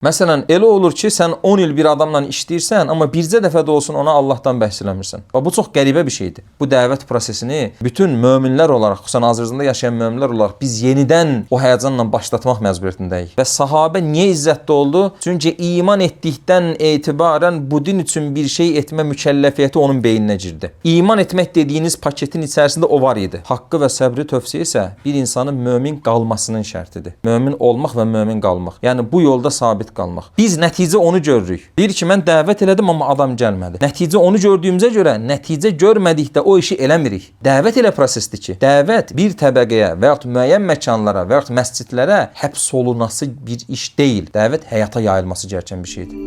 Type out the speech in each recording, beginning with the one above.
Məsələn, elə olur ki, sən 10 il bir adamla işləyirsən, amma bircə dəfə də olsun ona Allahdan bəhs eləmirsən. Bax, bu çox qəribə bir şeydir. Bu dəvət prosesini bütün möminlər olaraq, xüsusən Azərbaycanda yaşayan möminlər olaraq biz yenidən o həyəcanla başlatmaq məcburiyyətindəyik. Və sahabə niyə izzətli oldu? Çünki iman etdikdən etibarən bu din üçün bir şey etmə mükəlləfiyyəti onun beyninə girdi. İman etmək dediyiniz paketin içərisində o var idi. Haqqı və səbri tövsiyə isə bir insanın mömin qalmasının şərtidir. Mömin olmaq və mömin qalmaq. Yəni bu yolda sabit qalmaq. Biz nəticə onu görürük. Deyir ki, mən dəvət elədim, amma adam gəlmədi. Nəticə onu gördüyümüzə görə nəticə görmədikdə o işi eləmirik. Dəvət elə prosesdir ki, dəvət bir təbəqəyə və yaxud müəyyən məkanlara və yaxud məscidlərə həbs olunası bir iş deyil. Dəvət həyata yayılması gerəkən bir şeydir.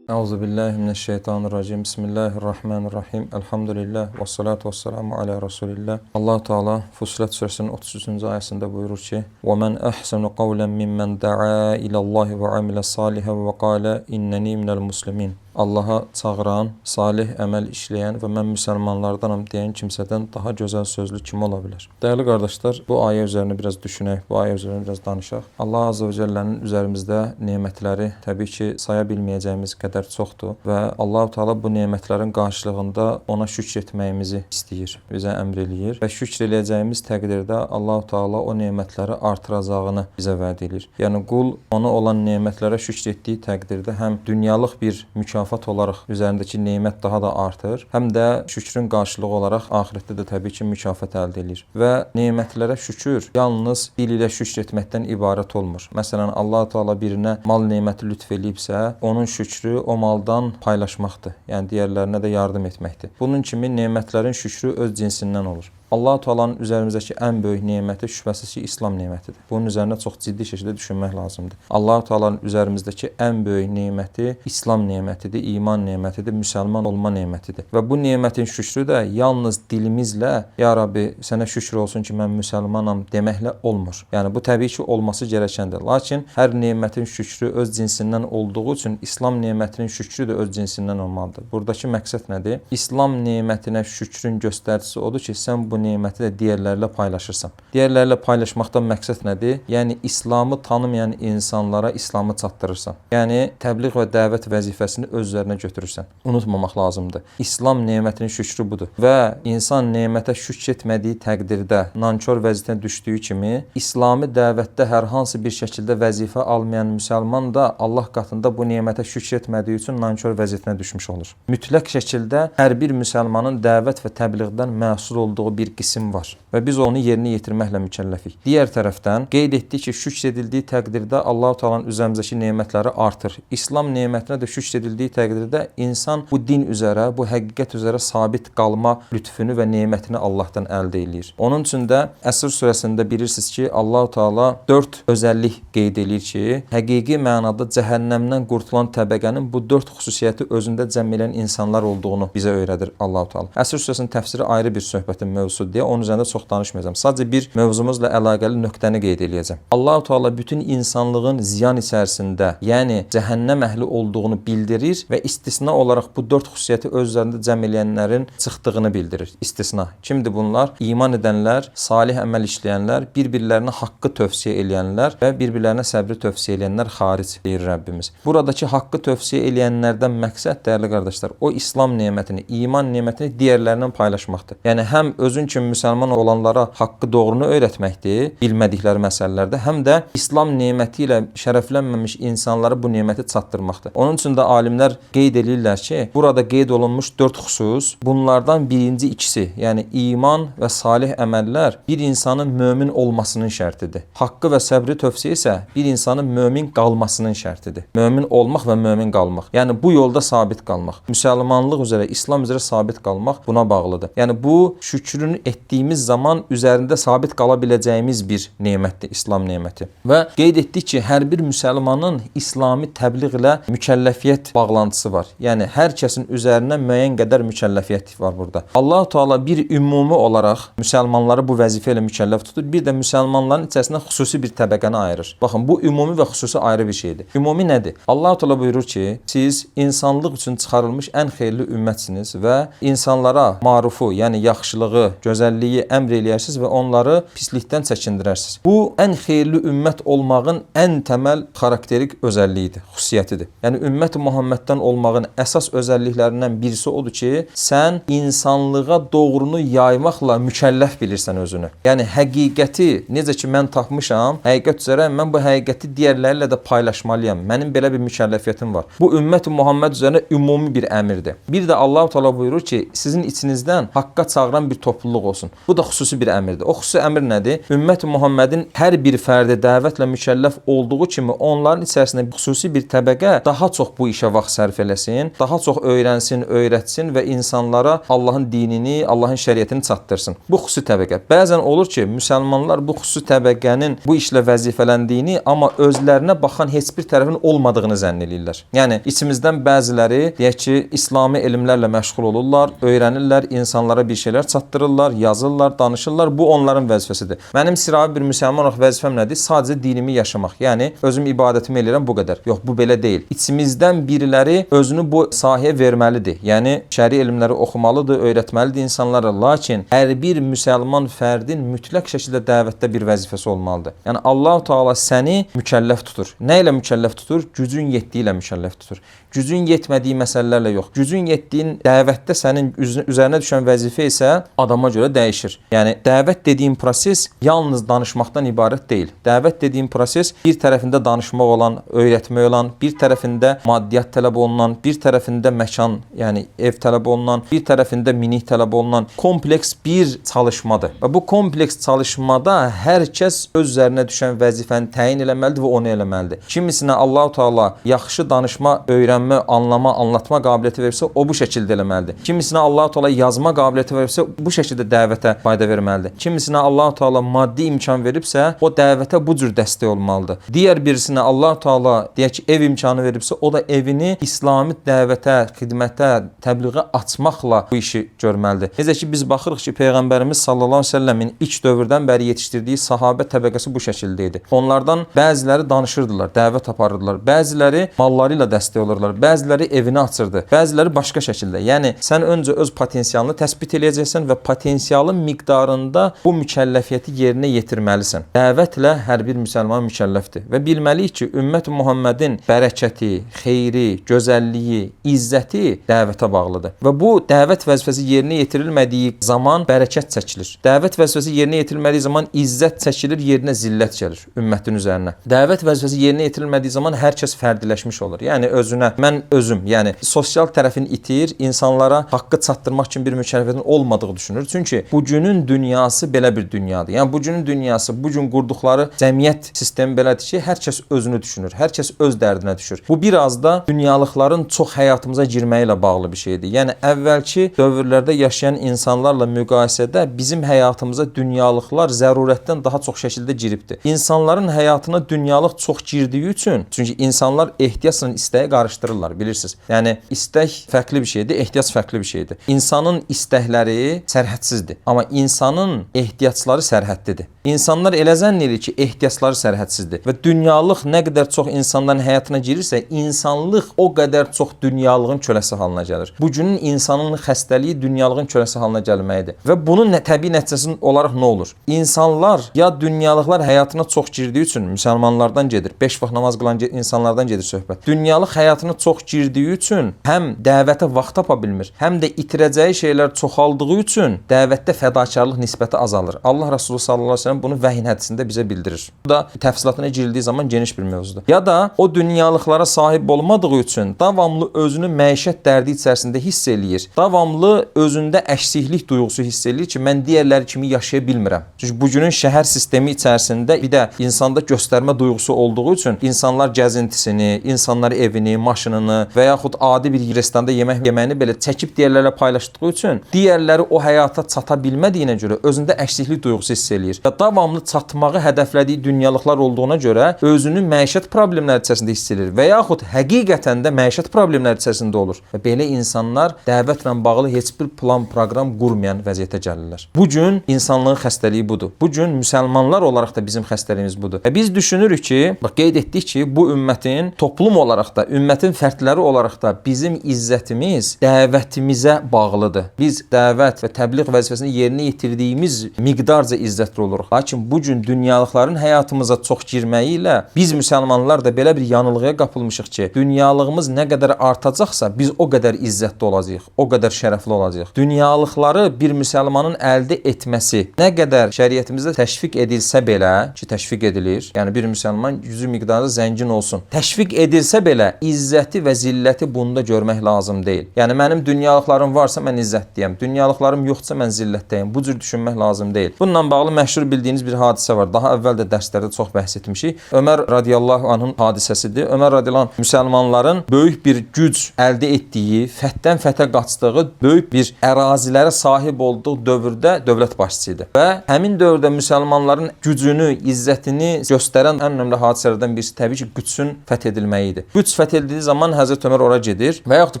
Euzubillahi mineşşeytanirracim. Bismillahirrahmanirrahim. Elhamdülillah və salatu vesselamu ala Rasulillah. Allah Teala Fussilet suresinin 33-cü ayəsində buyurur ki: "Və men ahsanu qawlan mimmen daa ila Allah və amile salihan və qala inneni minel muslimin." Allaha çağıran, salih əməl işləyən və mən müsəlmanlardanam deyən kimsədən daha gözəl sözlü kim ola bilər? Dəyərli qardaşlar, bu ayə üzərinə biraz düşünək, bu ayə üzərinə biraz danışaq. Allah Azza və Cəllənin üzərimizdə nemətləri təbii ki, saya bilməyəcəyimiz qədər çoxdur və Allahu Teala bu nemətlərin qarşılığında ona şükr etməyimizi istəyir, bizə əmr eləyir və şükr eləyəcəyimiz təqdirdə Allahu Teala o nemətləri artıracağını bizə vəd eləyir. Yəni qul ona olan nemətlərə şükr etdiyi təqdirdə həm dünyalıq bir mükafat olaraq üzərindəki nemət daha da artır, həm də şükrün qarşılığı olaraq axirətdə də təbii ki, mükafat əldə eləyir. Və nemətlərə şükür yalnız dil ilə şükr etməkdən ibarət olmur. Məsələn, Allah Teala birinə mal neməti lütf eləyibsə, onun şükrü o maldan paylaşmaqdır. Yəni digərlərinə də yardım etməkdir. Bunun kimi nemətlərin şükrü öz cinsindən olur. Allah Teala'nın üzərimizdəki ən böyük neməti şübhəsiz ki, İslam nemətidir. Bunun üzərinə çox ciddi şəkildə düşünmək lazımdır. Allah Teala'nın üzərimizdəki ən böyük neməti İslam nemətidir, iman nemətidir, müsəlman olma nemətidir. Və bu nemətin şükrü də yalnız dilimizlə "Ya Rabbi, sənə şükür olsun ki, mən müsəlmanam" deməklə olmur. Yəni bu təbii ki, olması gərəkəndir. Lakin hər nemətin şükrü öz cinsindən olduğu üçün İslam nemətinin şükrü də öz cinsindən olmalıdır. Buradakı məqsəd nədir? İslam nemətinə şükrün göstəricisi odur ki, sən bu neməti də digərlərlə paylaşırsan. Digərlərlə paylaşmaqdan məqsəd nədir? Yəni İslamı tanımayan insanlara İslamı çatdırırsan. Yəni təbliğ və dəvət vəzifəsini öz üzərinə götürürsən. Unutmamaq lazımdır. İslam nemətinin şükrü budur. Və insan nemətə şükr etmədiyi təqdirdə nankor vəziyyətinə düşdüyü kimi, İslami dəvətdə hər hansı bir şəkildə vəzifə almayan müsəlman da Allah qatında bu nemətə şükr etmədiyi üçün nankor vəziyyətinə düşmüş olur. Mütləq şəkildə hər bir müsəlmanın dəvət və təbliğdən məsul olduğu bir qisim var və biz onu yerinə yetirməklə mükəlləfik. Digər tərəfdən qeyd etdik ki, şükr edildiyi təqdirdə Allahu Teala'nın üzərimizdəki nemətləri artır. İslam nemətinə də şükr edildiyi təqdirdə insan bu din üzərə, bu həqiqət üzərə sabit qalma lütfünü və nemətini Allahdan əldə eləyir. Onun üçün də Əsr surəsində bilirsiniz ki, Allahu Teala 4 özəllik qeyd eləyir ki, həqiqi mənada cəhənnəmdən qurtulan təbəqənin bu 4 xüsusiyyəti özündə cəm edən insanlar olduğunu bizə öyrədir Allahu Teala. Əsr surəsinin təfsiri ayrı bir söhbətin mövzusudur deyə onun üzərində çox danışmayacağam. Sadəcə bir mövzumuzla əlaqəli nöqtəni qeyd eləyəcəm. Allahu Teala bütün insanlığın ziyan içərisində, yəni cəhənnəm əhli olduğunu bildirir və istisna olaraq bu 4 xüsusiyyəti öz üzərində cəm eləyənlərin çıxdığını bildirir. İstisna. Kimdir bunlar? İman edənlər, salih əməl işləyənlər, bir-birlərinə haqqı tövsiyə eləyənlər və bir-birlərinə səbri tövsiyə eləyənlər xaric deyir Rəbbimiz. Buradakı haqqı tövsiyə eləyənlərdən məqsəd, dəyərli qardaşlar, o İslam nemətini, iman nemətini digərlərindən paylaşmaqdır. Yəni həm özün kimi müsəlman olanlara haqqı doğrunu öyrətməkdir, bilmədikləri məsələlərdə, həm də İslam neməti ilə şərəflənməmiş insanlara bu neməti çatdırmaqdır. Onun üçün də alimlər qeyd eləyirlər ki, burada qeyd olunmuş 4 xüsus, bunlardan birinci ikisi, yəni iman və salih əməllər bir insanın mömin olmasının şərtidir. Haqqı və səbri tövsiyə isə bir insanın mömin qalmasının şərtidir. Mömin olmaq və mömin qalmaq. Yəni bu yolda sabit qalmaq. Müsəlmanlıq üzərə, İslam üzərə sabit qalmaq buna bağlıdır. Yəni bu şükrünü etdiyimiz zaman üzərində sabit qala biləcəyimiz bir nemətdir, İslam neməti. Və qeyd etdik ki, hər bir müsəlmanın İslami təbliğ ilə mükəlləfiyyət bağlantısı var. Yəni hər kəsin üzərinə müəyyən qədər mükəlləfiyyət var burada. Allah Teala bir ümumi olaraq müsəlmanları bu vəzifə ilə mükəlləf tutur. Bir də müsəlmanların içərisində xüsusi bir təbəqəni ayırır. Baxın, bu ümumi və xüsusi ayrı bir şeydir. Ümumi nədir? Allah Teala buyurur ki, siz insanlıq üçün çıxarılmış ən xeyirli ümmətsiniz və insanlara marufu, yəni yaxşılığı, gözəlliyi əmr eləyərsiniz və onları pislikdən çəkindirərsiniz. Bu ən xeyirli ümmət olmağın ən təməl xarakterik özəlliyidir, xüsusiyyətidir. Yəni ümmət-i Muhamməddən olmağın əsas özəlliklərindən birisi odur ki, sən insanlığa doğrunu yaymaqla mükəlləf bilirsən özünü. Yəni həqiqəti necə ki mən tapmışam, həqiqət üzrə mən bu həqiqəti digərləri ilə də paylaşmalıyam. Mənim belə bir mükəlləfiyyətim var. Bu ümmət-i Muhammed üzərinə ümumi bir əmrdir. Bir də Allahu Teala buyurur ki, sizin içinizdən haqqa çağıran bir topluluq olsun. Bu da xüsusi bir əmrdir. O xüsusi əmr nədir? Ümmət-i Muhammedin hər bir fərdi dəvətlə mükəlləf olduğu kimi onların içərisində xüsusi bir təbəqə daha çox bu işə vaxt sərf eləsin, daha çox öyrənsin, öyrətsin və insanlara Allahın dinini, Allahın şəriətini çatdırsın. Bu xüsusi təbəqə. Bəzən olur ki, müsəlmanlar bu xüsusi təbəqənin bu işlə vəzifələndiyini, amma özlərinə baxan heç bir tərəfin olmadığını zənn eləyirlər. Yəni içimizdən bəziləri deyək ki, İslami elmlərlə məşğul olurlar, öyrənirlər, insanlara bir şeylər çatdırırlar, yazırlar, danışırlar. Bu onların vəzifəsidir. Mənim sıravi bir müsəlman olaraq vəzifəm nədir? Sadəcə dinimi yaşamaq. Yəni özüm ibadətimi eləyirəm bu qədər. Yox, bu belə deyil. İçimizdən biriləri özünü bu sahəyə verməlidir. Yəni şəri elmləri oxumalıdır, öyrətməlidir insanlara. Lakin hər bir müsəlman fərdin mütləq şəkildə dəvətdə bir vəzifəsi olmalıdır. Yəni Allahu Teala səni mükəlləf tutur. Nə ilə mükəlləf tutur? Gücün yetdiyi ilə mükəlləf tutur. Gücün yetmədiyi məsələlərlə yox. Gücün yetdiyin dəvətdə sənin üzərinə düşən vəzifə isə adama görə dəyişir. Yəni dəvət dediyin proses yalnız danışmaqdan ibarət deyil. Dəvət dediyin proses bir tərəfində danışmaq olan, öyrətmək olan, bir tərəfində maddiyyat tələb olunan, bir tərəfində məkan, yəni ev tələb olunan, bir tərəfində minik tələb olunan kompleks bir çalışmadır. Və bu kompleks çalışmada hər kəs öz üzərinə düşən vəzifəni təyin eləməlidir və onu eləməlidir. Kimisinə Allahu Teala yaxşı danışma, öyrənmə, anlama, anlatma qabiliyyəti veribsə, o bu şəkildə eləməlidir. Kimisinə Allahu Teala yazma qabiliyyəti veribsə, bu şəkildə dəvətə fayda verməlidir. Kimisinə Allahu Teala maddi imkan veribsə, o dəvətə bu cür dəstək olmalıdır. Digər birisinə Allahu Teala deyək ki, ev imkanı veribsə, o da evini İslami dəvətə, xidmətə, təbliğə açmaqla bu işi görməlidir. Necə ki biz baxırıq ki, Peyğəmbərimiz sallallahu əleyhi və səlləmin ilk dövrdən bəri yetişdirdiyi sahabə təbəqəsi bu şəkildə idi. Onlardan bəziləri danışırdılar, dəvət aparırdılar. Bəziləri malları ilə dəstək olurdular. Bəziləri evini açırdı. Bəziləri başqa şəkildə. Yəni sən öncə öz potensialını təsbit eləyəcəksən və potensialın miqdarında bu mükəlləfiyyəti yerinə yetirməlisən. Dəvətlə hər bir müsəlman mükəlləfdir və bilməliyik ki, ümmət Muhammedin bərəkəti, xeyri, gözəlliyi, izzəti dəvətə bağlıdır. Və bu dəvət vəzifəsi yerinə yetirilmədiyi zaman bərəkət çəkilir. Dəvət vəzifəsi yerinə yetirilmədiyi zaman izzət çəkilir, yerinə zillət gəlir ümmətin üzərinə. Dəvət vəzifəsi yerinə yetirilmədiyi zaman hər kəs fərdiləşmiş olur. Yəni özünə, mən özüm, yəni sosial tərəfini itir, insanlara haqqı çatdırmaq üçün bir mükəlləfiyyətin olmadığı düşünür. Çünki bugünün dünyası belə bir dünyadır. Yəni bugünün dünyası, bu gün qurduqları cəmiyyət sistemi belədir ki, hər kəs özünü düşünür, hər kəs öz dərdinə düşür. Bu biraz da dünyalıqların çox həyatımıza girməyi ilə bağlı bir şeydir. Yəni əvvəlki dövrlərdə yaşayan insanlarla müqayisədə bizim həyatımıza dünyalıqlar zərurətdən daha çox şəkildə giribdir. İnsanların həyatına dünyalıq çox girdiyi üçün, çünki insanlar ehtiyacla istəyi qarışdırırlar, bilirsiniz. Yəni istək fərqli bir şeydir, ehtiyac fərqli bir şeydir. İnsanın istəkləri sərhədsizdir, amma insanın ehtiyacları sərhədlidir. İnsanlar elə zənn edir ki, ehtiyacları sərhədsizdir və dünyalıq nə qədər çox insanların həyatına girirsə, insanlıq o qədər çox dünyalığın köləsi halına gəlir. Bugünün insanın xəstəliyi dünyalığın köləsi halına gəlməyidir. Və bunun təbii nəticəsi olaraq nə olur? İnsanlar ya dünyalıqlar həyatına çox girdiyi üçün müsəlmanlardan gedir, 5 vaxt namaz qılan insanlardan gedir söhbət. Dünyalıq həyatına çox girdiyi üçün həm dəvətə vaxt tapa bilmir, həm də itirəcəyi şeylər çoxaldığı üçün dəvətdə fədakarlıq nisbəti azalır. Allah Resulü sallallahu əleyhi və səlləm bunu vəhin hədisində bizə bildirir. Bu da təfsilatına girildiyi zaman geniş bir mövzudur. Ya da o dünyalıqlara sahib olmadığı üçün davamlı özünü məişət dərdi içərisində hiss eləyir. Davamlı özündə əksiklik duyğusu hiss eləyir ki, mən digərləri kimi yaşaya bilmirəm. Çünki bugünün şəhər sistemi içərisində bir də insanda göstərmə duyğusu olduğu üçün insanlar gəzintisini, insanlar evini, maşınını və yaxud adi bir restoranda yemək yeməyini belə çəkib digərlərlə paylaşdığı üçün digərləri o həyata çata bilmədiyinə görə özündə əksiklik duyğusu hiss eləyir. Və davamlı çatmağı hədəflədiyi dünyalıqlar olduğuna görə özünü məişət problemləri içərisində hiss edir və yaxud həqiqətən də məişət problemləri içərisində olur. Və belə insanlar dəvətlə bağlı heç bir plan, proqram qurmayan vəziyyətə gəlirlər. Bu gün insanlığın xəstəliyi budur. Bu gün müsəlmanlar olaraq da bizim xəstəliyimiz budur. Və biz düşünürük ki, bax qeyd etdik ki, bu ümmətin toplum olaraq da, ümmətin fərdləri olaraq da bizim izzətimiz dəvətimizə bağlıdır. Biz dəvət və təbliğ vəzifəsini yerinə yetirdiyimiz miqdarca izzətli oluruq. Lakin bu gün dünyalıqların həyatımıza çox girməyi ilə biz müsəlmanlar da belə bir yanılğıya qapılmışıq ki, dünyalığımız nə qədər artacaqsa, biz o qədər izzətli olacağıq, o qədər şərəfli olacağıq. Dünyalıqları bir müsəlmanın əldə etməsi nə qədər şəriətimizdə təşviq edilsə belə, ki təşviq edilir, yəni bir müsəlman cüzi miqdarda zəngin olsun. Təşviq edilsə belə izzəti və zilləti bunda görmək lazım deyil. Yəni mənim dünyalıqlarım varsa mən izzətliyəm, dünyalıqlarım yoxsa mən zillətdəyim. Bu cür düşünmək lazım deyil. Bununla bağlı məşhur bildiyiniz bir hadisə var. Daha əvvəl də dərslərdə çox bəhs etmişik. Ömər radiyallahu anhın hadisəsidir. Ömər radiyallahu anh müsəlmanların böyük bir güc əldə etdiyi, fətdən fətə qaçdığı, böyük bir ərazilərə sahib olduğu dövrdə dövlət başçısı idi. Və həmin dövrdə müsəlmanların gücünü, izzətini göstərən ən önəmli hadisələrdən birisi təbii ki, Qüdsün fəth edilməyi idi. Qüds fəth edildiyi zaman Həzrət Ömər ora gedir və yaxud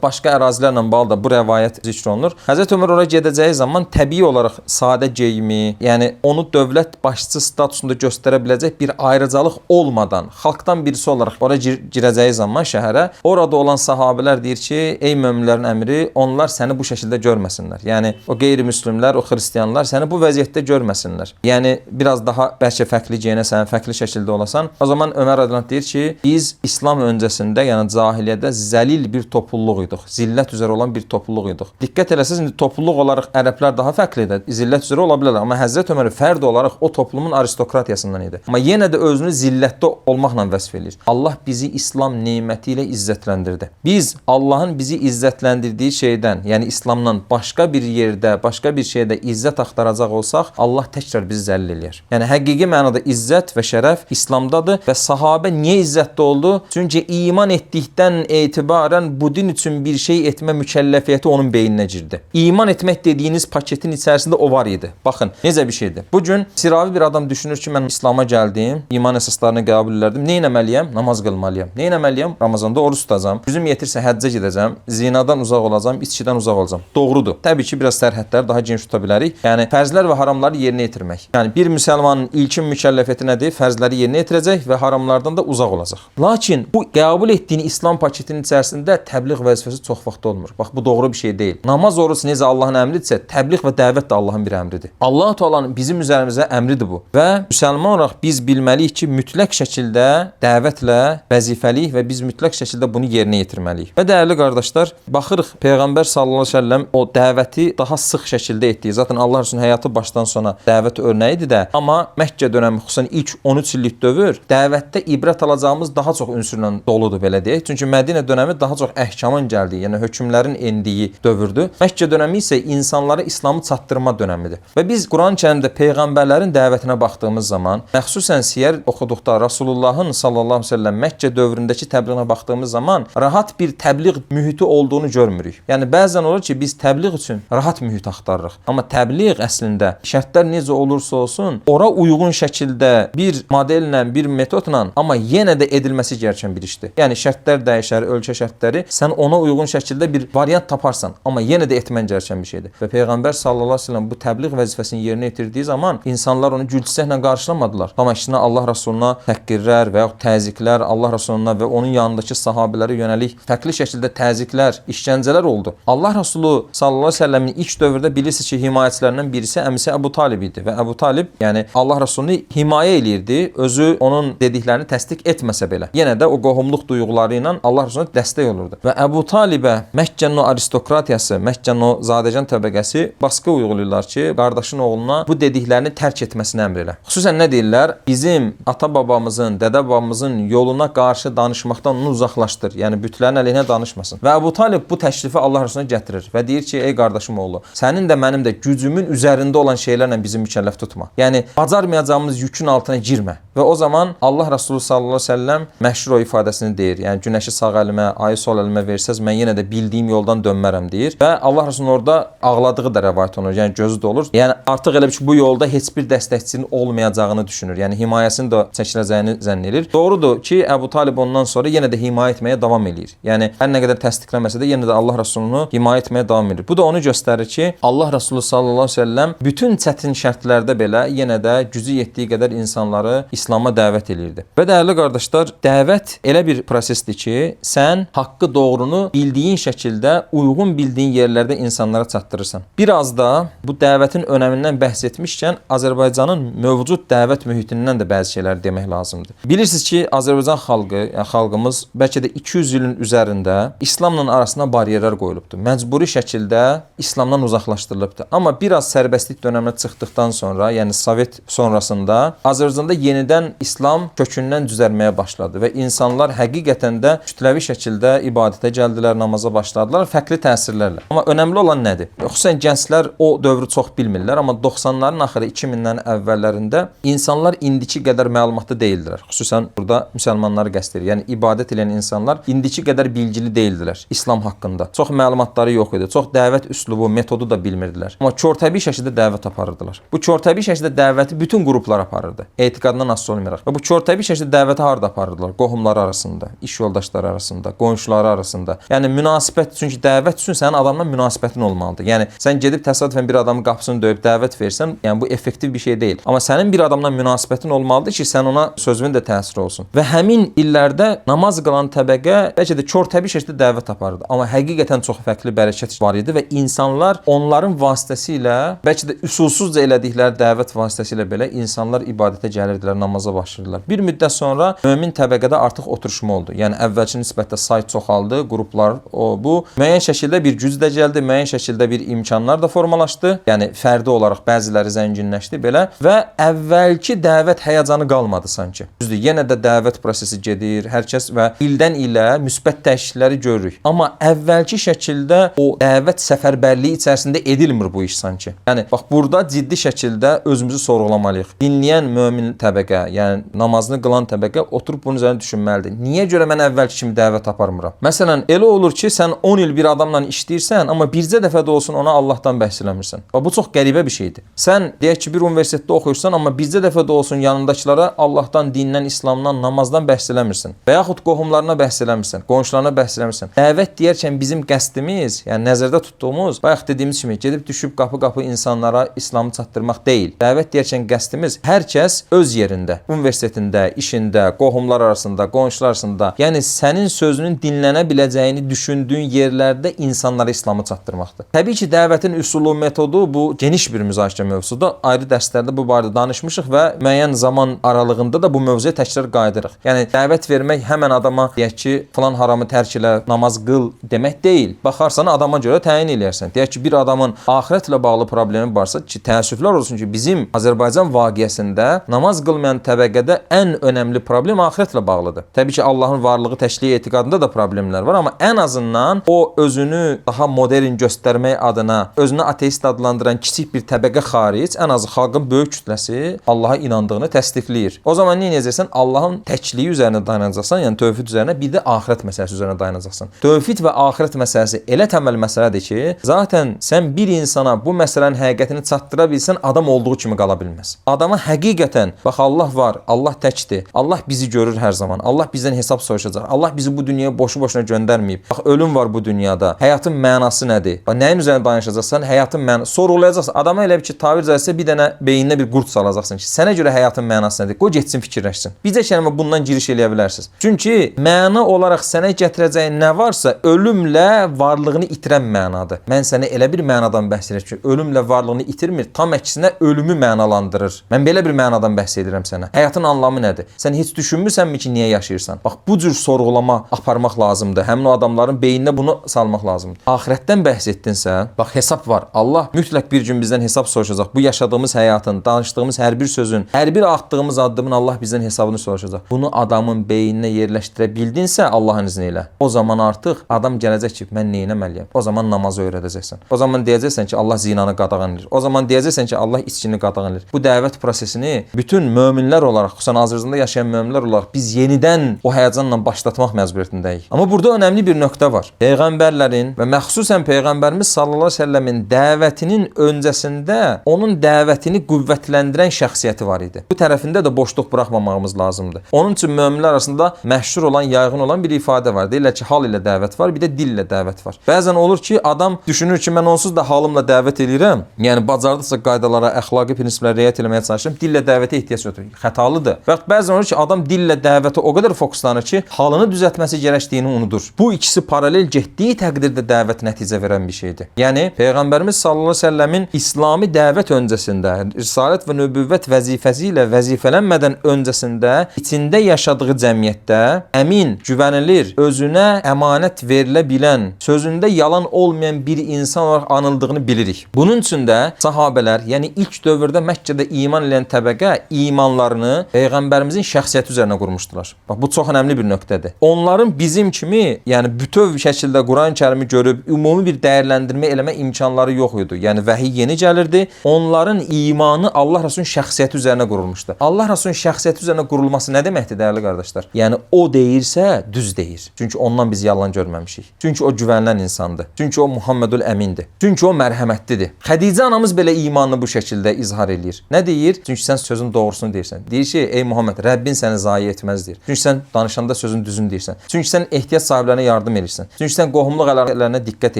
başqa ərazilərlə bağlı da bu rəvayət zikr olunur. Həzrət Ömər ora gedəcəyi zaman təbii olaraq sadə geyimi, yəni onu dövlət başçısı statusunda göstərə biləcək bir ayrıcalıq olmadan xalqdan birisi olaraq ora girəcəyi zaman şəhərə, orada olan sahabələr deyir ki, ey möminlərin əmiri, onlar səni bu şəkildə görməsinlər. Yəni o qeyri-müslimlər, o xristianlar səni bu vəziyyətdə görməsinlər. Yəni biraz daha bəlkə fərqli geyinəsən, fərqli şəkildə olasan. O zaman Ömər radiyallahu anh deyir ki, biz İslam öncəsində, yəni cahiliyyədə zəlil bir topluluq idik. Zillət üzrə olan bir topluluq idik. Diqqət eləsəniz, indi topluluq olaraq ərəblər daha fərqlidir. Zillət üzrə ola bilərlər, amma Həzrət Ömər fərd olaraq o toplumun aristokratiyasından idi. Amma yenə də özünü zillətdə olmaqla vəsf eləyir. Allah bizi İslam neməti ilə izzətləndirdi. Biz Allahın bizi izzətləndirdiyi şeydən, yəni İslamdan başqa bir yerdə, başqa bir şeydə izzət axtaracaq olsaq, Allah təkrar bizi zəllil eləyər. Yəni həqiqi mənada izzət və şərəf İslamdadır və sahabə niyə izzətli oldu? Çünki iman etdikdən etibarən bu din üçün bir şey etmə mükəlləfiyyəti onun beyninə girdi. İman etmək dediyiniz paketin içərisində o var idi. Baxın, necə bir şeydir. Bu gün sıravi bir adam düşünür ki, mən İslama gəldim, iman əsaslarını qəbul elədim. Nə etməliyəm? Namaz qılmalıyam. Nə etməliyəm? Ramazanda oruç tutacağam. Gücüm yetirsə həccə gedəcəm, zinadan uzaq olacağam, içkidən uzaq olacağam. Doğrudur. Təbii ki, biraz sərhədləri daha geniş tuta bilərik. Yəni fərzlər və haramları yerinə yetirmək. Yəni bir müsəlmanın ilkin mükəlləfiyyəti nədir? Fərzləri yerinə yetirəcək və haramlardan da uzaq olacaq. Lakin bu qəbul etdiyin İslam paketinin içərisində təbliğ vəzifəsi çox vaxt olmur. Bax bu doğru bir şey deyil. Namaz, oruc necə Allahın əmridirsə, təbliğ və dəvət də Allahın bir əmridir. Allah Taala'nın bizim üzərimizə əmridir bu. Və müsəlman olaraq biz bilməliyik ki, mütləq şəkildə dəvətlə vəzifəliyik və biz mütləq şəkildə bunu yerinə yetirməliyik. Və dəyərli qardaşlar, baxırıq Peyğəmbər sallallahu əleyhi və səlləm o dəvəti daha sıx şəkildə etdiyi. Zaten Allah Resulünün həyatı başdan sona dəvət örnəyidir də. Amma Məkkə dönəmi, xüsusən ilk 13 illik dövr dəvətdə ibrət alacağımız daha çox ünsürlə doludur belə deyək. Çünki Mədinə dönəmi daha çox əhkamın gəldiyi, yəni hökmlərin endiyi dövrdür. Məkkə dönəmi isə insanlara İslamı çatdırma dönəmidir. Və biz Quran-Kərimdə peyğəmbərlərin dəvətinə baxdığımız zaman, xüsusən siyər oxuduqda Rasulullahın sallallahu əleyhi və səlləm Məkkə dövründəki təbliğinə baxdığımız zaman rahat bir təbliğ mühiti olduğunu görmürük. Yəni bəzən olur ki, biz təbliğ üçün rahat mühit axtarırıq. Amma təbliğ əslində şərtlər necə olursa olsun, ora uyğun şəkildə bir modellə, bir metodla, amma yenə də edilməsi gerəkən bir işdir. Yəni şərtlər dəyişər, ölkə şərtləri, sən ona uyğun şəkildə bir variant taparsan, amma yenə də etmən gerəkən bir şeydir. Və Peyğəmbər sallallahu əleyhi və səlləm bu təbliğ vəzifəsini yerinə yetirdiyi zaman insanlar onu gülçəklə qarşılamadılar. Tam əksinə Allah Rasuluna təhqirlər və yaxud təzyiqlər, Allah Rasuluna və onun yanındakı sahabelərə yönəlik fərqli şəkildə təzyiqlər, işgəncələr oldu. Allah Rasulü sallallahu əleyhi və səlləmin ilk dövrdə bilirsiniz ki, himayəçilərindən birisi əmisi Əbu Talib idi və Əbu Talib, yəni Allah Rasulunu himayə eləyirdi, özü onun dediklərini təsdiq etməsə belə. Yenə də o qohumluq duyğuları ilə Allah Rasuluna dəstək olurdu. Və Əbu Talibə Məkkənin o aristokratiyası, Məkkənin o zadəgan təbəqəsi baskı uyğulayırlar ki, qardaşın oğluna bu dediklərini tərk etməsini əmr elə. Xüsusən nə deyirlər? Bizim ata-babamızın, dədə-babamızın yoluna qarşı danışmaqdan onu uzaqlaşdır. Yəni bütlərin əleyhinə danışmasın. Və Əbu Talib bu təklifi Allah Rasuluna gətirir və deyir ki, ey qardaşım oğlu, sənin də mənim də gücümün üzərində olan şeylərlə bizi mükəlləf tutma. Yəni bacarmayacağımız yükün altına girmə. Və o zaman Allah Resulü sallallahu əleyhi və səlləm məşhur o ifadəsini deyir. Yəni günəşi sağ əlimə, ayı sol əlimə versəz mən yenə də bildiyim yoldan dönmərəm deyir. Və Allah Resulünün orada ağladığı da rəvayət olunur. Yəni gözü dolur. Yəni artıq elə bir ki, bu yolda heç bir dəstəkçinin olmayacağını düşünür. Yəni himayəsinin də çəkiləcəyini zənn edir. Doğrudur ki, Əbu Talib ondan sonra yenə də himayə etməyə davam eləyir. Yəni hər nə qədər təsdiqləməsə də yenə də Allah Resulunu himayə etməyə davam edir. Bu da onu göstərir ki, Allah Resulü sallallahu əleyhi və səlləm bütün çətin şərtlərdə belə yenə də gücü yetdiyi qədər insanları İslam'a dəvət eləyirdi. Və dəyərli qardaşlar, dəvət elə bir prosesdir ki, sən haqqı, doğrunu bildiyin şəkildə, uyğun bildiyin yerlərdə insanlara çatdırırsan. Biraz da bu dəvətin önəmindən bəhs etmişkən Azərbaycanın mövcud dəvət mühitindən də bəzi şeylər demək lazımdır. Bilirsiniz ki, Azərbaycan xalqı, yəni xalqımız bəlkə də 200 ilin üzərində İslamla arasına bariyerlər qoyulubdur. Məcburi şəkildə İslamdan uzaqlaşdırılıbdır. Amma biraz sərbəstlik dönəminə çıxdıqdan sonra, yəni Sovet sonrasında Azərbaycanda yenidən İslam kökündən düzəlməyə başladı və insanlar həqiqətən də kütləvi şəkildə ibadətə gəldilər, namaza başladılar fərqli təsirlərlə. Amma önəmli olan nədir? Xüsusən gənclər o dövrü çox bilmirlər, amma 90-ların axırı 2000-lərin əvvəllərində insanlar indiki qədər məlumatlı deyildilər. Xüsusən burada müsəlmanları qəsd edir. Yəni ibadət edən insanlar indiki qədər bilgili deyildilər İslam haqqında. Çox məlumatları yox idi. Çox dəvət üslubu, metodu da bilmirdilər. Amma körtəbii şəkildə dəvət aparırdılar. Bu körtəbii şəkildə dəvəti bütün qruplar aparırdı. Etiqadından asılı olmayaraq. Və bu körtəbii şəkildə dəvəti harda aparırdılar? Qohumları arasında, iş yoldaşları arasında, qonşuları arasında. Yəni münasibət, çünki dəvət üçün sənin adamla münasibətin olmalıdır. Yəni sən gedib təsadüfən bir adamın qapısını döyüb dəvət versən, yəni bu effektiv bir şey deyil. Amma sənin bir adamla münasibətin olmalıdır ki, sən ona sözünün də təsiri olsun. Və həmin illərdə namaz qılan təbəqə bəlkə də körtəbii şəkildə dəvət aparırdı. Amma həqiqətən çox fərqli bərəkət var idi və insanlar onların vasitəsilə, bəlkə də üsulsuzca elədikləri dəvət vasitəsilə belə insanlar ibadətə gəlirdilər, namaza başlayırdılar. Bir müddət sonra mömin təbəqədə artıq oturuşma oldu. Yəni əvvəlki nisbətdə say çoxaldı, qruplar o bu müəyyən şəkildə bir güc də gəldi, müəyyən şəkildə bir imkanlar da formalaşdı. Yəni fərdi olaraq bəziləri zənginləşdi belə və əvvəlki dəvət həyəcanı qalmadı sanki. Düzdür, yenə də dəvət prosesi gedir, hər kəs və ildən ilə müsbət dəyişiklikləri görürük. Amma əvvəlki şəkildə o dəvət səfərbərliyi içərisində edilmir bu iş sanki. Yəni bax burada ciddi şəkildə özümüzü sorğulamalıyıq. Dinləyən mömin təbəqə, yəni namazını qılan təbəqə oturub bunun üzərində düşünməlidir. Niyə görə mən əvvəlki kimi dəvət aparmıram? Məsələn, elə olur ki, sən 10 il bir adamla işləyirsən, amma bircə dəfə də olsun ona Allahdan bəhs eləmirsən. Bax bu çox qəribə bir şeydir. Sən deyək ki, bir universitetdə oxuyursan, amma bircə dəfə də olsun yanındakılara Allahdan, dindən, İslamdan, namazdan bəhs eləmirsən. Və yaxud qohumlarına bəhs eləmirsən, qonşularına bəhs eləmirsən. Dəvət deyərkən bizim qəsdimiz, yəni nəzərdə tutduğumuz, bayaq dediyimiz kimi gedib düşüb qapı-qapı insanlara İslamı çatdırmaq deyil. Dəvət deyərkən qəsdimiz hər kəs öz yerində, universitetində, işində, qohumlar arasında, qonşular arasında, yəni sənin sözünün dinlənə biləcəyini düşündüyün yerlərdə insanlara İslamı çatdırmaqdır. Təbii ki, dəvətin üsulu, metodu bu geniş bir müzakirə mövzusudur. Ayrı dərslərdə bu barədə danışmışıq və müəyyən zaman aralığında da bu mövzuya təkrar qayıdırıq. Yəni dəvət vermək həmən adama deyək ki, filan haramı tərk elə, namaz qıl demək deyil. Baxarsan adama görə təyin eləyərsən. Deyək ki, bir adamın axirətlə bağlı problemi varsa ki, təəssüflər olsun ki, bizim Azərbaycan vaqiəsində namaz qılmayan təbəqədə ən önəmli problem axirətlə bağlıdır. Təbii ki, Allahın varlığı, təkliyi etiqadında da problemlər var, amma ən azından o özünü daha modern göstərmək adına özünü ateist adlandıran kiçik bir təbəqə xaric, ən azı xalqın böyük kütləsi Allaha inandığını təsdiqləyir. O zaman nə edəcəksən? Allahın təkliyi üzərinə dayanacaqsan, yəni tövhid üzərinə, bir də axirət məsələsi üzərinə dayanacaqsan. Tövhid və axirət məsələsi elə təməl məsələdir ki, zaten sən bir insana bu məsələnin həqiqətini çatdıra bilsən, adam olduğu kimi qala bilməz. Adama həqiqətən bax Allah var, Allah təkdir, Allah bizi görür hər zaman, Allah bizdən hesab soruşacaq, Allah bizi bu dünyaya boşu-boşuna göndərməyib. Bax ölüm var bu dünyada, həyatın mənası nədir? Bax nəyin üzərinə danışacaqsan, həyatın mənası sorğulayacaqsan. Adama elə bir ki, tabir caizsə bir dənə beyninə bir qurd salacaqsan ki, sənə görə həyatın mənası nədir? Qoy getsin fikirləşsin. Bircə kəlmə bundan giriş eləyə bilərsiniz. Çünki məna olaraq sənə gətirəcəyi nə varsa ölümlə varlığını itirən mənadır. Mən sənə elə bir mənadan bəhs edirəm ki, ölümlə varlığını itirmir, tam əksinə ölümü mənalandırır. Mən belə bir mənadan bəhs edirəm sənə. Həyatın anlamı nədir? Sən heç düşünmürsənmi ki, niyə yaşayırsan? Bax bu cür sorğulama aparmaq lazımdır. Həmin o adamların beyninə bunu salmaq lazımdır. Axirətdən bəhs etdinsə, bax hesab var. Allah mütləq bir gün bizdən hesab soruşacaq. Bu yaşadığımız həyatın, danışdığımız hər bir sözün, hər bir atdığımız addımın Allah bizdən hesabını soruşacaq. Bunu adamın beyninə yerləşdirə bildinsə Allahın izni ilə, o zaman artıq adam gələcək ki, mən nə etməliyəm? O zaman namazı öyrədəcəksən. O zaman deyəcəksən ki, Allah zinanı qadağan edir. O zaman deyəcəksən ki, Allah içkini qadağan edir. Bu dəvət prosesini bütün möminlər Möminlər olaraq, xüsusən Azərbaycanda yaşayan möminlər olaraq biz yenidən o həyəcanla başlatmaq məcburiyyətindəyik. Amma burada önəmli bir nöqtə var. Peyğəmbərlərin və məxsusən Peyğəmbərimiz sallallahu əleyhi və səlləmin dəvətinin öncəsində onun dəvətini qüvvətləndirən şəxsiyyəti var idi. Bu tərəfində də boşluq buraxmamağımız lazımdır. Onun üçün möminlər arasında məşhur olan, yayğın olan bir ifadə var. Deyirlər ki, hal ilə dəvət var, bir də dil ilə dəvət var. Bəzən olur ki, adam düşünür ki, mən onsuz da halımla dəvət eləyirəm. Yəni bacardıqca qaydalara, əxlaqi prinsiplərə riayət eləməyə çalışıram. Dillə dəvətə ehtiyac yoxdur. Xətalıdır. Və bəzən olur ki, adam dillə dəvətə o qədər fokuslanır ki, halını düzəltməsi gərəkdiyini unudur. Bu ikisi paralel getdiyi təqdirdə dəvət nəticə verən bir şeydir. Yəni Peyğəmbərimiz sallallahu əleyhi və səlləmin İslami dəvət öncəsində, risalət və nübüvvət vəzifəsi ilə vəzifələnmədən öncəsində içində yaşadığı cəmiyyətdə əmin, güvənilir, özünə əmanət verilə bilən, sözündə yalan olmayan bir insan olaraq anıldığını bilirik. Bunun üçün də sahabələr, yəni ilk dövrdə Məkkədə iman edən təbəqə imanlarını Peyğəmbərimizin şəxsiyyəti üzərinə qurmuşdular. Bax bu çox önəmli bir nöqtədir. Onların bizim kimi, yəni bütöv şəkildə Quran-Kərimi görüb ümumi bir dəyərləndirmə eləmə imkanları yox idi. Yəni vəhiy yeni gəlirdi. Onların imanı Allah Rəsulunun şəxsiyyəti üzərinə qurulmuşdu. Allah Rəsulunun şəxsiyyəti üzərinə qurulması nə deməkdir dəyərli qardaşlar? Yəni o deyirsə düz deyir. Çünki ondan biz yalan görməmişik. Çünki o güvənilən insandır. Çünki o Muhammedül Əmindir. Çünki o mərhəmətlidir. Xədicə anamız belə imanını bu şəkildə izhar eləyir. Nə deyir? Çünki sən sözün doğrusunu deyirsən. Deyir ki, ey Muhammed, Rəbbin səni zayi etməz deyir. Çünki sən danışanda sözün düzünü deyirsən. Çünki sən ehtiyac sahiblərinə yardım edirsən. Çünki sən qohumluq əlaqələrinə diqqət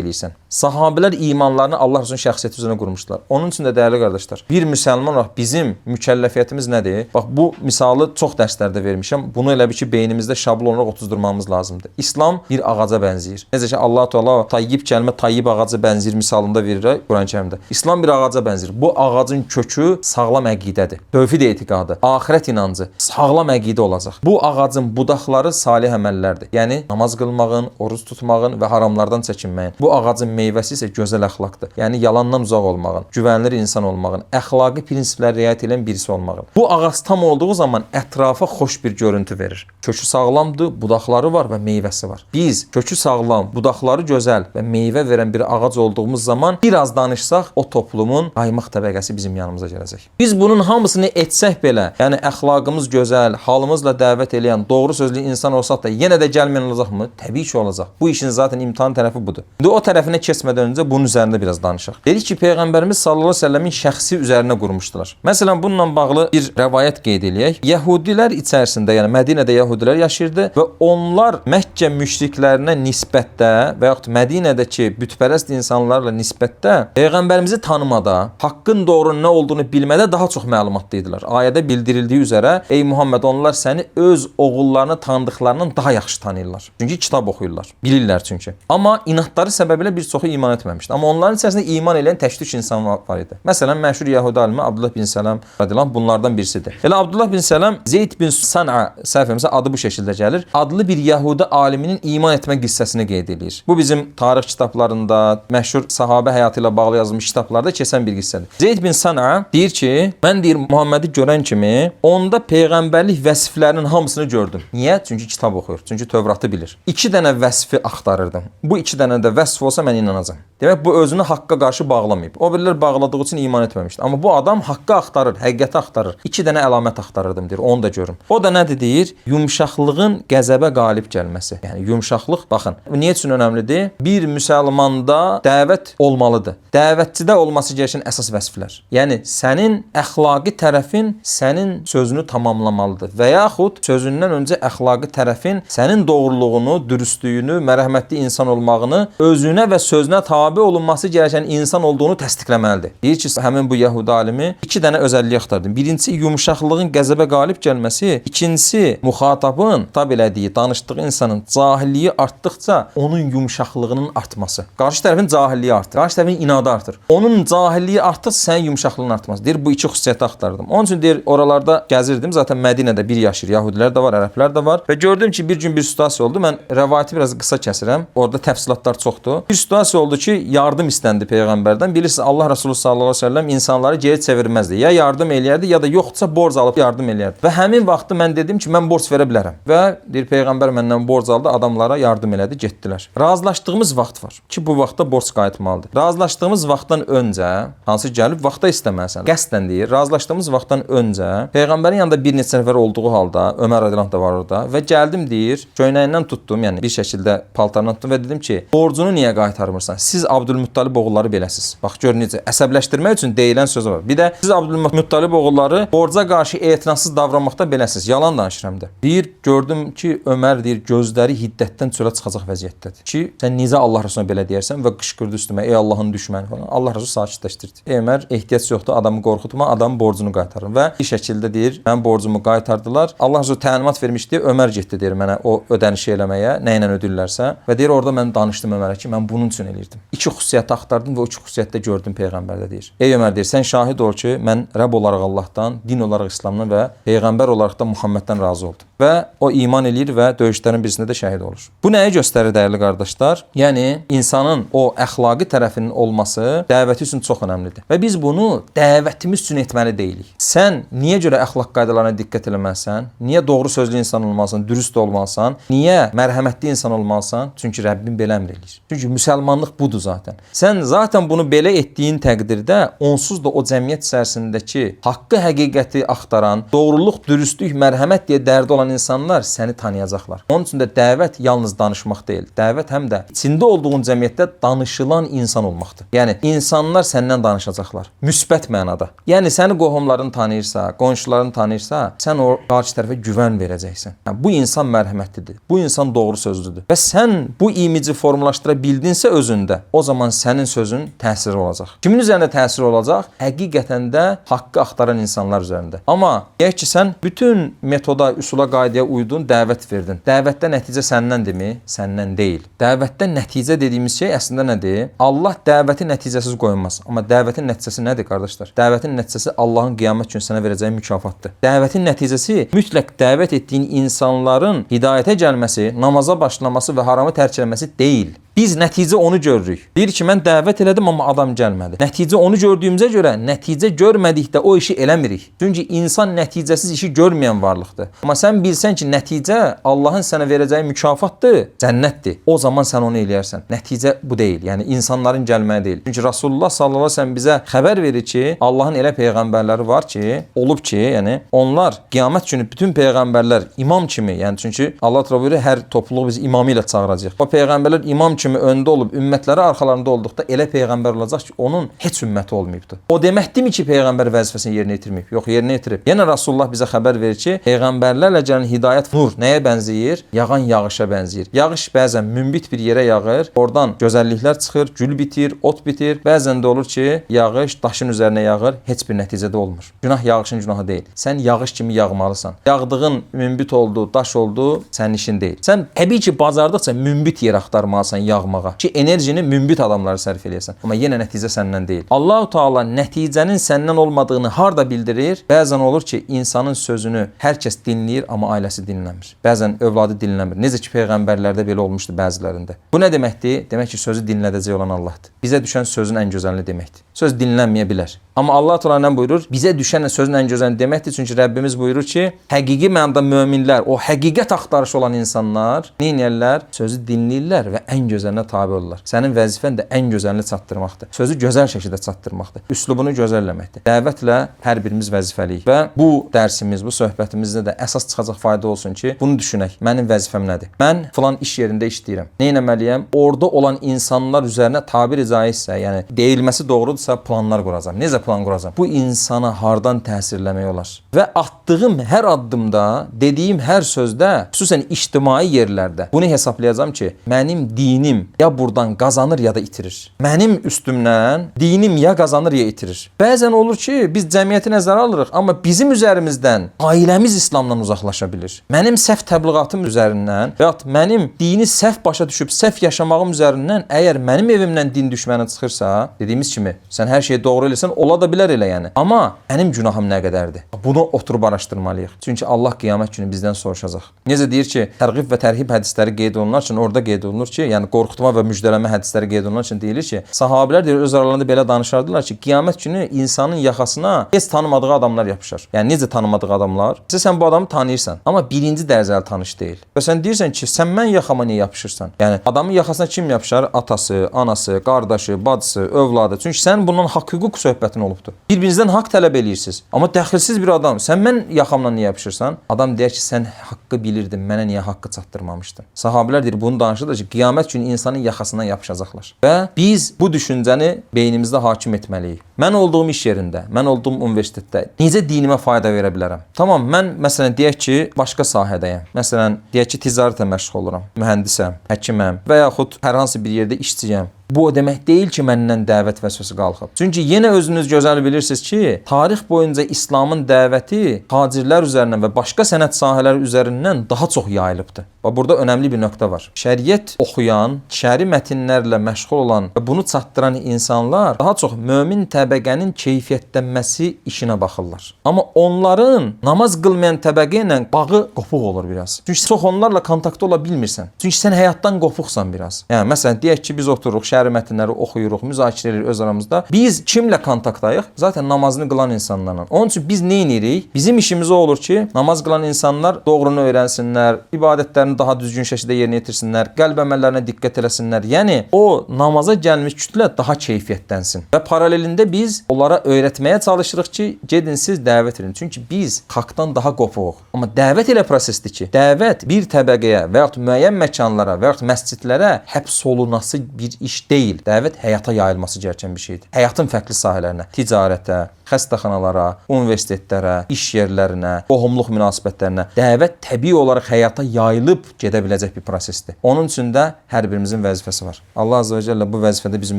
eləyirsən. Sahabələr imanlarını Allah Rəsulunun şəxsiyyəti üzərinə qurmuşdular. Onun üçün də dəyərli qardaşlar, bir müsəlman olaraq bizim mükəlləfiyyətimiz nədir? Bax bu misalı çox dərslərdə vermişəm. Bunu elə bir ki, beynimizdə şablon olaraq otuzdurmamız lazımdır. İslam bir ağaca bənzəyir. Necə ki Allah Teala tayyib kəlmə tayyib ağaca bənzəyir misalında verir Quran-Kərimdə. İslam bir ağaca bənzəyir. Bu ağacın kökü sağlam əqidədir. Tövhid etiqadı, axirət inancı, sağlam əqidə olacaq. Bu ağacın budaqları salih əməllərdir. Yəni namaz qılmağın, oruc tutmağın və haramlardan çəkinməyin. Bu ağacın meyvəsi isə gözəl əxlaqdır. Yəni yalandan uzaq olmağın, güvənilir insan olmağın, əxlaqi prinsiplərə riayət edən birisi olmağın. Bu ağac tam olduğu zaman ətrafa xoş bir görüntü verir. Kökü sağlamdır, budaqları var və meyvəsi var. Biz kökü sağlam, budaqları gözəl və meyvə verən bir ağac olduğumuz zaman biraz danışsaq o toplumun qaymaq təbəqəsi bizim yanımıza gələcək. Biz bunun hamısını etsək belə, yəni əxlaqımız gözəl, halımızla dəvət eləyən, doğru sözlü insan olsaq da yenə də gəlməyən olacaqmı? Təbii ki olacaq. Bu işin zaten imtahan tərəfi budur. İndi o tərəfinə keçmədən öncə bunun üzərində biraz danışaq. Dedik ki, Peyğəmbərimiz sallallahu əleyhi və səlləmin şəxsi üzərinə qurmuşdular. Məsələn, bununla bağlı bir rəvayət qeyd eləyək. Yəhudilər içərisində, yəni Mədinədə yəhudilər yaşayırdı və onlar Məkkə müşriklərinə nisbətdə və yaxud Mədinədəki bütpərəst insanlarla nisbətdə Peyğəmbərimizi tanımada, haqqın doğru nə olduğunu bilmədə daha çox məlumatlı idilər. Ayədə bildirildiyi üzərə, ey Muhammed, onlar səni öz oğullarını tanıdıqlarından daha yaxşı tanıyırlar. Çünki kitab oxuyurlar. Bilirlər çünki. Amma inadları səbəbilə bir çoxu iman etməmişdi. Amma onların içərisində iman eləyən tək-tük insan var idi. Məsələn, məşhur yəhudi alimi Abdullah bin Sələm radiyallahu anh bunlardan birisidir. Elə Abdullah bin Sələm Zeyd bin San'a səhv etmirəmsə adı bu şəkildə gəlir. Adlı bir yəhudi aliminin iman etmə qissəsini qeyd eləyir. Bu bizim tarix kitablarında, məşhur sahabə həyatı ilə bağlı yazılmış kitablarda keçən bir qissədir. Zeyd bin San'a deyir ki, mən deyir Muhammədi görən kimi onda peyğəmbərlik vəsflərinin hamısını gördüm. Niyə? Çünki kitab oxuyur. Çünki Tövratı bilir. 2 dənə vəsfi axtarırdım. Bu 2 dənə də vəsf olsa mən inanacağam. Demək bu özünü haqqa qarşı bağlamayıb. O birilər bağladığı üçün iman etməmişdi. Amma bu adam haqqı axtarır, həqiqəti axtarır. 2 dənə əlamət axtarırdım deyir. Onu da görüm. O da nədir deyir? Yumşaqlığın qəzəbə qalib gəlməsi. Yəni yumşaqlıq, baxın. Bu niyə üçün önəmlidir? Bir müsəlmanda dəvət olmalıdır. Dəvətçidə olması gərəkən əsas vəsflər. Yəni sənin əxlaqi tərəfin sənin sözünü tamamlamalıdır və yaxud sözündən öncə əxlaqi tərəfin sənin doğruluğunu, dürüstlüyünü, mərhəmətli insan olmağını, özünə və sözünə tabe olunması gərəkən insan olduğunu təsdiqləməlidir. Deyir ki, həmin bu yəhudi alimi 2 dənə özəllik axtardı. Birincisi yumşaqlığın qəzəbə qalib gəlməsi, ikincisi muxatabın tab elədiyi, danışdığı insanın cahilliyi artdıqca onun yumşaqlığının artması. Qarşı tərəfin cahilliyi artır, qarşı tərəfin inadı artır. Onun cahilliyi artdıqca sənin yumşaqlığın artması. Deyir bu iki xüsusiyyəti axtardım. Onun üçün deyir oralarda gəzirdim. Zaten Mədinədə bir yaşayır. Yəhudilər də var, ərəblər də var və gördüm ki, bir gün bir situasiya oldu. Mən rəvayəti biraz qısa kəsirəm. Orada təfsilatlar çoxdur. Bir situasiya oldu ki, yardım istəndi peyğəmbərdən. Bilirsiniz Allah Resulü sallallahu əleyhi və səlləm insanları geri çevirməzdi. Ya yardım eləyərdi, ya da yoxdursa borc alıb yardım eləyərdi. Və həmin vaxtı mən dedim ki, mən borc verə bilərəm. Və deyir peyğəmbər məndən borc aldı, adamlara yardım elədi, getdilər. Razılaşdığımız vaxt var ki, bu vaxtda borc qayıtmalıdır. Razılaşdığımız vaxtdan öncə, hansı gəlib vaxta istəməlisən. Qəsdən deyir, razılaşdığımız vaxtdan öncə Peyğəmbərin yanında bir neçə nəfər olduğu halda Ömər radiyallahu anh da var orada və gəldim deyir, köynəyindən tutdum, yəni bir şəkildə paltarından tutdum və dedim ki, borcunu niyə qaytarmırsan? Siz Abdülmuttalib oğulları beləsiz. Bax gör necə əsəbləşdirmək üçün deyilən söz var. Bir də siz Abdülmuttalib oğulları borca qarşı etinasız davranmaqda beləsiz. Yalan danışıram da. Deyir, gördüm ki, Ömər deyir, gözləri hiddətdən çölə çıxacaq vəziyyətdədir. Ki, sən necə Allah Rəsuluna belə deyərsən və qışqırdı üstümə, ey Allahın düşməni falan. Allah Rəsulu sakitləşdirdi. Ey Ömər, ehtiyac yoxdur, adamı qorxutma, adamın borcunu qaytarın. Və bir şəkildə deyir, mənim borcumu qaytardılar. Allah Rəsulu təlimat vermişdi, Ömər getdi deyir mənə o ödənişi eləməyə, nə ilə ödəyirlərsə və deyir orada mən danışdım Ömərə ki, mən bunun üçün eləyirdim. İki xüsusiyyət axtardım və o iki xüsusiyyətdə gördüm peyğəmbərdə deyir. Ey Ömər deyir, sən şahid ol ki, mən Rəbb olaraq Allahdan, din olaraq İslamdan və peyğəmbər olaraq da Muhammeddən razı oldum. Və o iman eləyir və döyüşlərin birisində də şəhid olur. Bu nəyi göstərir dəyərli qardaşlar? Yəni insanın o əxlaqi tərəfinin olması dəvəti üçün çox önəmlidir. Və biz bunu dəvətimiz üçün etməli deyilik. Sən niyə görə əxlaq qaydalarına diqqət eləməlisən? Niyə doğru sözlü insan olmalısan, dürüst olmalısan? Niyə mərhəmətli insan olmalısan? Çünki Rəbbim belə əmr eləyir. Çünki müsəlmanlıq budur zaten. Sən zaten bunu belə etdiyin təqdirdə onsuz da o cəmiyyət içərisindəki haqqı, həqiqəti axtaran, doğruluq, dürüstlük, mərhəmət deyə dərdi olan insanlar səni tanıyacaqlar. Onun üçün də dəvət yalnız danışmaq deyil. Dəvət həm də içində olduğun cəmiyyətdə danışılan insan olmaqdır. Yəni insanlar səndən danışacaqlar. Müsbət mənada. Yəni səni qohumların tanıyırsa, qonşuların tanıyırsa, sən o qarşı tərəfə güvən verəcəksən. Yəni, bu insan mərhəmətlidir. Bu insan doğru sözlüdür. Və sən bu imici formalaşdıra bildinsə özündə, o zaman sənin sözün təsiri olacaq. Kimin üzərində təsiri olacaq? Həqiqətən də haqqı axtaran insanlar üzərində. Amma deyək ki, sən bütün metoda, üsula, qaydaya uydun, dəvət verdin. Dəvətdə nəticə səndəndirmi? Səndən deyil. Dəvətdə nəticə dediyimiz şey əslində nədir? Allah dəvəti nəticəsiz qoymaz. Amma dəvətin nəticəsi nədir qardaşlar? Dəvətin nəticəsi Allahın qiyamət günü sənə verəcəyi mükafatdır. Dəvətin nəticəsi mütləq dəvət etdiyin insanların hidayətə gəlməsi, namaza başlaması və haramı tərk eləməsi deyil. Biz nəticə onu görürük. Deyir ki, mən dəvət elədim, amma adam gəlmədi. Nəticə onu gördüyümüzə görə nəticə görmədikdə o işi eləmirik. Çünki insan nəticəsiz işi görməyən varlıqdır. Amma sən bilsən ki, nəticə Allahın sənə verəcəyi mükafatdır, cənnətdir. O zaman sən onu eləyərsən. Nəticə bu deyil. Yəni insanların gəlməyi deyil. Çünki Rasulullah sallallahu əleyhi və səlləm bizə xəbər verir ki, Allahın elə peyğəmbərləri var ki, olub ki, yəni onlar qiyamət günü bütün peyğəmbərlər imam kimi, yəni çünki Allah təala buyurur, hər topluluğu biz imamı ilə çağıracağıq. O peyğəmbərlər imam kimi öndə olub, ümmətləri arxalarında olduqda elə peyğəmbər olacaq ki, onun heç ümməti olmayıbdı. O deməkdirmi ki, peyğəmbər vəzifəsini yerinə yetirməyib? Yox, yerinə yetirib. Yenə Rasulullah bizə xəbər verir ki, peyğəmbərlərlə gələn hidayət nur nəyə bənzəyir? Yağan yağışa bənzəyir. Yağış bəzən münbit bir yerə yağır, oradan gözəlliklər çıxır, gül bitir, ot bitir. Bəzən də olur ki, yağış daşın üzərinə yağır, heç bir nəticə də olmur. Günah yağışın günahı deyil. Sən yağış kimi yağmalısan. Yağdığın münbit oldu, daş oldu, sənin işin deyil. Sən təbii ki, bacardıqca münbit yer axtarmalısan yağmağa ki, enerjini münbit adamlara sərf eləyəsən. Amma yenə nəticə səndən deyil. Allahu Teala nəticənin səndən olmadığını harda bildirir? Bəzən olur ki, insanın sözünü hər kəs dinləyir, amma ailəsi dinləmir. Bəzən övladı dinləmir. Necə ki peyğəmbərlərdə belə olmuşdu bəzilərində. Bu nə deməkdir? Demək ki, sözü dinlədəcək olan Allahdır. Bizə düşən sözün ən gözəlini deməkdir. Söz dinlənməyə bilər. Amma Allah Teala nə buyurur? Bizə düşən sözün ən gözəlini deməkdir. Çünki Rəbbimiz buyurur ki, həqiqi mənada möminlər, o həqiqət axtarışı olan insanlar nə edirlər? Sözü dinləyirlər və ən gözəlinə tabe olurlar. Sənin vəzifən də ən gözəlini çatdırmaqdır. Sözü gözəl şəkildə çatdırmaqdır. Üslubunu gözəlləməkdir. Dəvətlə hər birimiz vəzifəliyik və bu dərsimiz, bu söhbətimizdə də əsas çıxacaq fayda olsun ki, bunu düşünək. Mənim vəzifəm nədir? Mən filan iş yerində işləyirəm. Nə etməliyəm? Orada olan insanlar üzərinə tabiri caizsə, yəni deyilməsi doğrudursa planlar quracam. Necə plan quracam? Bu insana hardan təsirləmək olar? Və atdığım hər addımda, dediyim hər sözdə, xüsusən ictimai yerlərdə bunu hesablayacağam ki, mənim dinim ya buradan qazanır ya da itirir. Mənim üstümdən dinim ya qazanır ya itirir. Bəzən olur ki, biz cəmiyyəti nəzərə alırıq, amma bizim üzərimizdən ailəmiz İslamdan uzaqlaşa bilir. Mənim səhv təbliğatım üzərindən və ya mənim dini səhv başa düşüb səhv yaşamağım üzərindən əgər mənim evimdən din düşməni çıxırsa, dediyimiz kimi sən hər şeyi doğru eləsən, ola da bilər elə yəni. Amma mənim günahım nə qədərdir? Bunu oturub araşdırmalıyıq. Çünki Allah qiyamət günü bizdən soruşacaq. Necə deyir ki, tərğib və tərhib hədisləri qeyd olunar üçün orada qeyd olunur ki, yəni Qorxutma və müjdələmə hədisləri qeyd olunan üçün deyilir ki, sahabelər deyir öz aralarında belə danışardılar ki, qiyamət günü insanın yaxasına heç tanımadığı adamlar yapışar. Yəni necə tanımadığı adamlar? Sən bu adamı tanıyırsan, amma birinci dərəcəli tanış deyil. Və sən deyirsən ki, sən mən yaxama niyə yapışırsan? Yəni adamın yaxasına kim yapışar? Atası, anası, qardaşı, bacısı, övladı. Çünki sən bundan haqq-hüquq söhbətin olubdur. Bir-birinizdən haqq tələb eləyirsiniz. Amma dəxilsiz bir adam, sən mən yaxamla niyə yapışırsan? Adam deyər ki, sən haqqı bilirdin, mənə niyə haqqı çatdırmamışdın? Sahabelər deyir, bunu danışırlar ki, qiyamət günü insanın yaxasından yapışacaqlar. Və biz bu düşüncəni beynimizdə hakim etməliyik. Mən olduğum iş yerində, mən olduğum universitetdə necə dinimə fayda verə bilərəm? Tamam, mən məsələn deyək ki, başqa sahədəyəm. Məsələn, deyək ki, ticarətlə məşğul oluram, mühəndisəm, həkiməm və yaxud hər hansı bir yerdə işçiyəm. Bu o demək deyil ki, məndən dəvət vəsvəsi qalxıb. Çünki yenə özünüz gözəl bilirsiniz ki, tarix boyunca İslamın dəvəti tacirlər üzərindən və başqa sənət sahələri üzərindən daha çox yayılıbdır. Və burada önəmli bir nöqtə var. Şəriət oxuyan, şəri mətnlərlə məşğul olan və bunu çatdıran insanlar daha çox mömin təbəqənin keyfiyyətlənməsi işinə baxırlar. Amma onların namaz qılmayan təbəqə ilə bağı qopuq olur biraz. Çünki çox onlarla kontaktda ola bilmirsən. Çünki sən həyatdan qopuqsan biraz. Yəni məsələn deyək ki, biz otururuq, şəri mətnləri oxuyuruq, müzakirə edirik öz aramızda. Biz kimlə kontaktdayıq? Zaten namazını qılan insanlarla. Onun üçün biz nə edirik? Bizim işimiz o olur ki, namaz qılan insanlar doğrunu öyrənsinlər, ibadətlərini daha düzgün şəkildə yerinə yetirsinlər, qəlb əməllərinə diqqət eləsinlər. Yəni o namaza gəlmiş kütlə daha keyfiyyətlənsin. Və paralelində biz onlara öyrətməyə çalışırıq ki, gedin siz dəvət edin. Çünki biz haqdan daha qopuğuq. Amma dəvət elə prosesdir ki, dəvət bir təbəqəyə və yaxud müəyyən məkanlara və yaxud məscidlərə həbs olunası bir iş deyil. Dəvət həyata yayılması gərəkən bir şeydir. Həyatın fərqli sahələrinə, ticarətə, xəstəxanalara, universitetlərə, iş yerlərinə, qohumluq münasibətlərinə dəvət təbii olaraq həyata yayılıb gedə biləcək bir prosesdir. Onun üçün də hər birimizin vəzifəsi var. Allah Azza və Cəllə bu vəzifədə bizi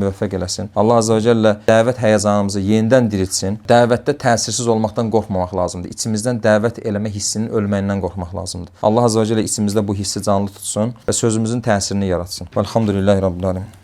müvəffəq eləsin. Allah Azza və Cəllə dəvət həyəcanımızı yenidən diriltsin. Dəvətdə təsirsiz olmaqdan qorxmamaq lazımdır. İçimizdən dəvət eləmə hissinin ölməyindən qorxmaq lazımdır. Allah Azza və Cəllə içimizdə bu hissi canlı tutsun və sözümüzün təsirini yaratsın. Velhamdülillahi Rabbil Alemin.